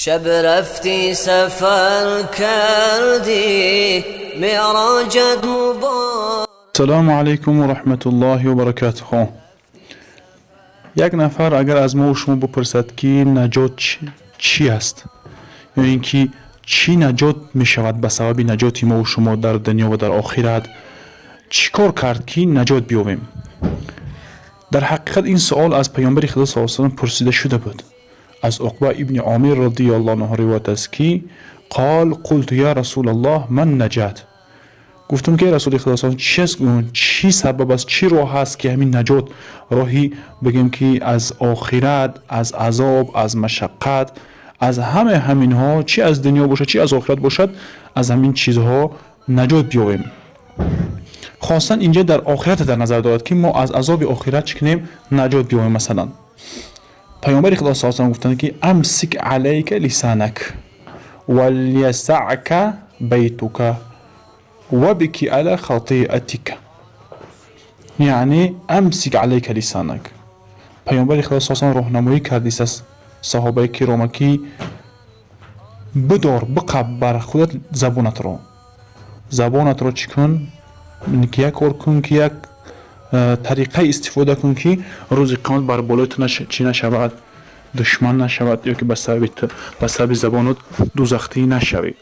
Шаб рафтӣ, сафар кардӣ, меъроҷат муборак. Ассалому алайкум ва раҳматуллоҳи ва баракатуҳу. Як нафар агар аз мо шумо бипурсад, ки наҷот чӣ аст ё ин ки чӣ наҷот мешавад, ба сабаби наҷоти мову шумо дар дунё ва дар охират чӣ кор кард, ки наҷот биёбем? Дар ҳақиқат, ин суол аз паёмбари Худо с салам пурсида шуда буд. Аз Уқба ибни Омир радиаллоҳу анҳу ривоят аст, ки قال قلت يا رسول الله ما النجاة. Гуфтам, ки расули худо, чи аст, чӣ сабаб аст, чӣ роҳ аст, ки ҳамин наҷот, роҳи бигем, ки аз охират, аз азоб, аз машаққат, аз ҳамаи ҳаминҳо, чӣ аз дунё бошад, чӣ аз охират бошад, аз ҳамин чизҳо наҷот биёбем? Хостан инҷа дар охирата дар назар дорад, ки мо аз азоби охират чӣ кунем, наҷот биёбем. Масалан, паёмбари худо с салам гуфтанд, ки أمسك عليك لسانك وليسعك بيتك وابك على خطيئتك. Яъне أمسك عليك لسانك. Паёмбари худо с салам роҳнамоӣ кардист аз саҳобаи кирома, ки бидор, биқаб бар худат забонатро. Забонатро чӣ кун, ки як кор кун, ки як тариқаи истифода кун, ки рӯзи қиёмат бар болои ту чӣ нашавад, душман нашавад ё ки ба сабаби забонат дузахтӣ нашавӣ.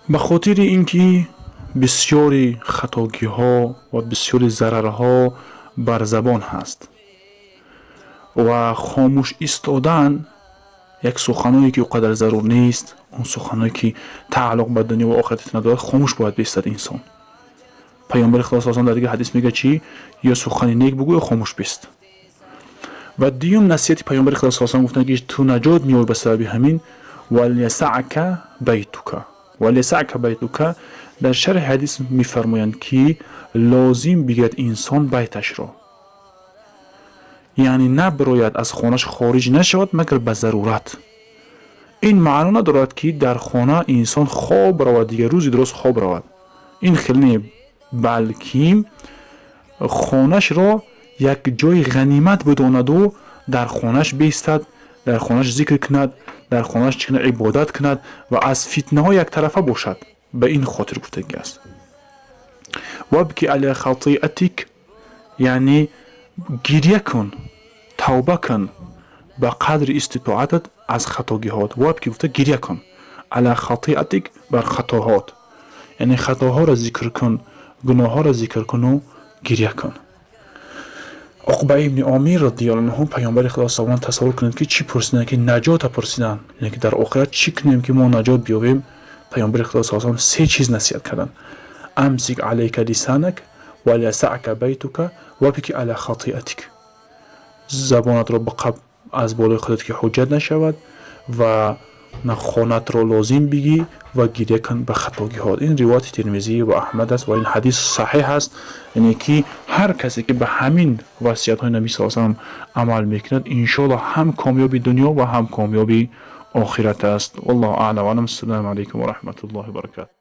Ба хотири ин ки бисёри хатогиҳо ва бисёри зарарҳо бар забон ҳаст ва хомӯш истодан, як суханое, ки ӯ қадар зарур нест, он суханое, ки тааллуқ ба дунё ва охират надорад, хомӯш бояд бистад инсон. Паёмбари худо с дар дигар ҳадис мегӯяд, чӣ? Ё сухани нек бугӯ, ё хомӯш бист. Ва дуюм насиҳати паёмбари худо с гуфтанд, ки ту наҷот меёбӣ ба сабаби ҳамин وليسعك بيتك. وليسعك بيتك. Дар шарҳи ҳадис мефармоянд, ки лозим бигирад инсон байташро, яъне набирояд, аз хонаш хориҷ нашавад, магар ба зарурат. Ин маъно надорад, ки дар хона инсон хоб равад, дигар рӯзи дуроз хоб равад, ин хел не, балки хонашро як ҷои ғанимат бидонаду дар хонаш бистад, дар хонаш зикр кунад, дар хонаш чӣ кунад, ибодат кунад ва аз фитнаҳо яктарафа бошад. Ба ин хотир гуфтагӣ аст. وابك على خطيئتك, яъне гирья кун, тавба кун ба қадри иститоатат аз хатогиҳот. وابك гуфта, гирья кун, على خطيئتك, бар хатоҳот, яъне хатоҳоро зикр кун, гуноҳҳоро зикр куну гирья кун. Уқба ибни Омир радиаллоҳу анҳу, паёмбари худо салом, тасаввур кунед, ки чӣ пурсиданд, ки наҷота пурсиданд, яъне ки дар охират чӣ кунем, ки мо наҷот биёбем? Паёмбари худо салом се чиз насиҳат карданд: أمسك عليك لسانك وليسعك بيتك وابك على خطيئتك. Забонатро биқаб аз болои худат, ки ҳуҷҷат нашавад, ва хонатро лозим бигӣ ва гирья кун ба хатогиҳот. Ин ривояти Термизӣ ва Аҳмад аст ва ин ҳадис саҳеҳ аст. Яъне ки ҳар касе, ки ба ҳамин васиятҳои Наби с салам амал мекунад, иншоалло ҳам комёби дунё ва ҳам комёби охират аст. Валлоҳу аълам. Ассалому алайкум ва раҳматуллоҳи ва баракатуҳ.